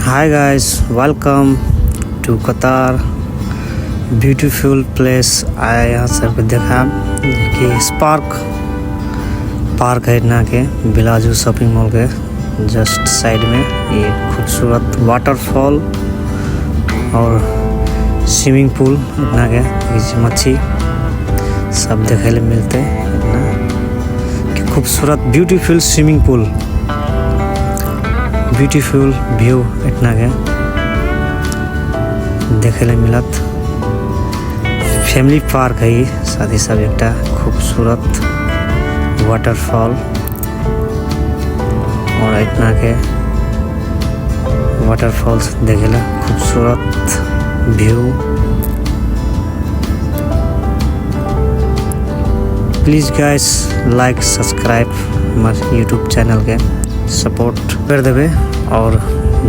Hi guys, welcome to Qatar beautiful place. आइ यहाँ सबके देखायब कि स्पार्क पार्क है एतना के बेलाजो शॉपिंग मॉल के जस्ट साइड में ये खूबसूरत वाटरफॉल और स्विमिंग पूल इतना के मच्छी सब देखे ले मिलते इतना कि खूबसूरत beautiful swimming pool, beautiful view इतना के देखे ले मिलत। फैमिली पार्क है ई, साथ ही सब एकटा खूबसूरत वाटरफॉल और इतना के वाटरफॉल्स देखे ला खूबसूरत view. Please guys like subscribe हमर यूट्यूब चैनल के सपोर्ट कर देवे और